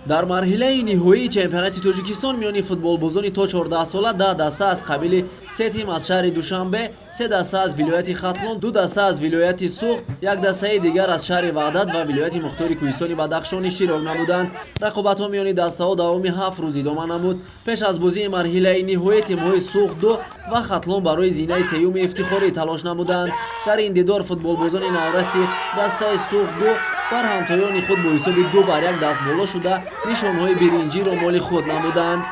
Дар марҳилаи ниҳоии чемпионати Тоҷикистон миёни футболбозони то 14сола 10 даста аз қабили се тим аз шаҳри Душанбе, се даста аз вилояти Хатлон, ду даста аз вилояти Суғд, як дастаи дигар аз шаҳри Ваҳдат ва вилояти мухтори кӯҳистони Бадахшон иштирок намуданд. Рақобатҳо миёни дастаҳо давоми 7 рӯз идома намуд. Пеш аз бозии марҳилаи ниҳоӣ тимҳои Суғд ду ва Хатлон барои зинаи сеюми ифтихорӣ талош намуданд. Дар ин дидор футболбозони навраси дастаи Суғд ду бар ҳамтоёни худ бо ҳисоби 2-1 дастболо шуда, нишонҳои биринҷиро моли худ намуданд.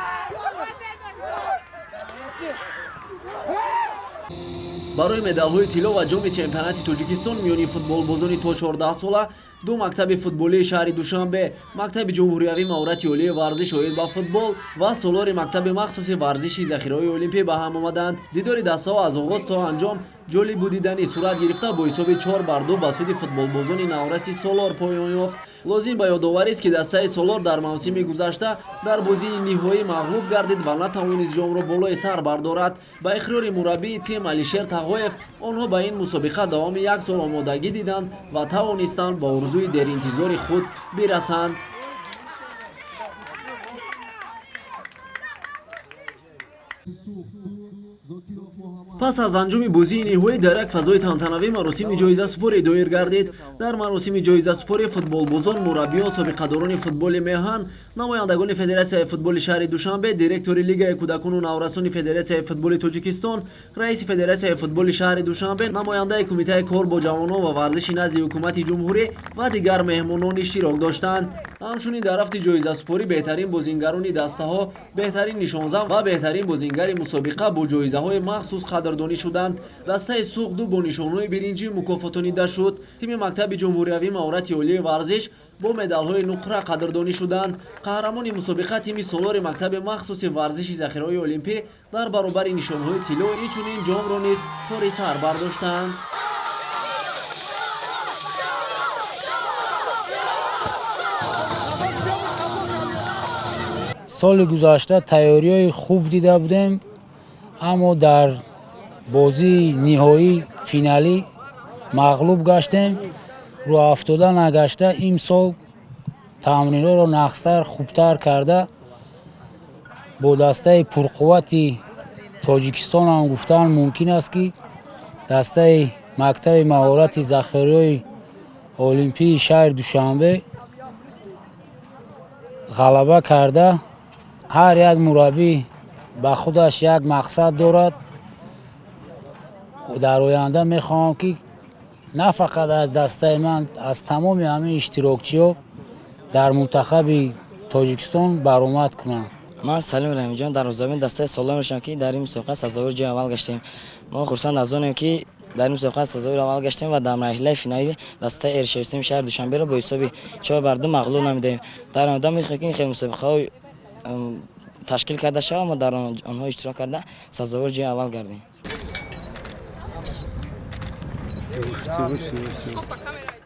Барои медалҳои тилло ва ҷоми чемпионати Тоҷикистон миёни футболбозони то 14сола ду мактаби футболии шаҳри Душанбе, мактаби ҷумҳуриявии маҳорати олии варзиш оид ба футбол ва Солори мактаби махсуси варзиши захираҳои олимпӣ ба ҳам омаданд. Дидори дастаҳо аз оғоз то анҷом ҷолибу диданӣ сурат гирифта, бо ҳисоби 4-2 ба суди футболбозони навраси Солор поён ёфт. Лозим ба ёдоварист, ки дастаи Солор дар мавсими гузашта дар бозии ниҳоӣ мағлуб гардид ва натавонист ҷомро болои сар бардорад. Ба иқрори мураббии тим Алишер Тағоев, онҳо ба ин мусобиқа давоми як сол омодагӣ диданд ва тавонистанд ба орзуи деринтизори худ бирасанд. Пас аз анҷоми бозии ниҳоӣ дар як фазои тантанавӣ маросими ҷоизасупорӣ доир гардид. Дар маросими ҷоизасупорӣ футболбозон, мураббиён, собиқадорони футболи меҳан, намояндагони Федератсияи футболи шаҳри Душанбе, директори Лигаи кӯдакону наврасони Федератсияи футболи Тоҷикистон, раиси Федератсияи футболи шаҳри Душанбе, намояндаи Кумитаи кор бо ҷавонон ва варзиши назди ҳукумати ҷумҳурӣ ва дигар меҳмонон иштирок доштанд. Ҳамчунин дар рафти ҷоизасупорӣ беҳтарин бозингарони дастаҳо, беҳтарин нишонзан ва беҳтарин бозингари мусобиқа бо ҷоизаҳои махсус қадрдонӣ шуданд. Дастаи Суғд ду бо нишонҳои биринҷӣ мукофотонида шуд. Тими мактаби ҷумҳуриявии маҳорати олии варзиш бо медалҳои нуқра қадрдонӣ шуданд. Қаҳрамони мусобиқа тими Солори мактаби махсуси варзиши захираҳои олимпӣ дар баробари нишонҳои тилло инчунин ҷомро низ тори сар бардоштанд. Соли гузашта тайёриҳои хуб дида будем, аммо дар бозии ниҳоӣ, финалӣ мағлуб гаштем. Рӯҳафтода нагашта, имсол тамринҳоро нақстар, хубтар карда, бо дастаи пурқуввати Тоҷикистон ҳам гуфтан мумкин аст, ки дастаи мактаби маҳорати захираҳои олимпии шаҳри Душанбе ғалаба карда. Ҳар як мураббӣ ба худаш як мақсад дорад. Дар оянда мехоҳам, ки на фақат аз дастаи ман, аз тамоми ҳамин иштирокчиҳо дар мунтахаби Тоҷикистон баромад кунанд. Ман Салим Раҳимҷон, дарвозабони дастаи Солор мешавам, ки дар ин мусобиқа сазовори ҷои аввал гаштем. Мо хурсанд аз онем, ки дар ин мусобиқа сазовори аввал гаштем ва дар марҳилаи финалӣ дастаи РШФСМ шаҳри Душанберо бо ҳисоби 4-2 мағлуб намудаем. Дар оянда мехоҳем, ки ин хел мусобиқаҳо ташкил карда шавад, мо дар онҳо иштирок карда, сазовори ҷои аввал гардем. Всего, всего, всего.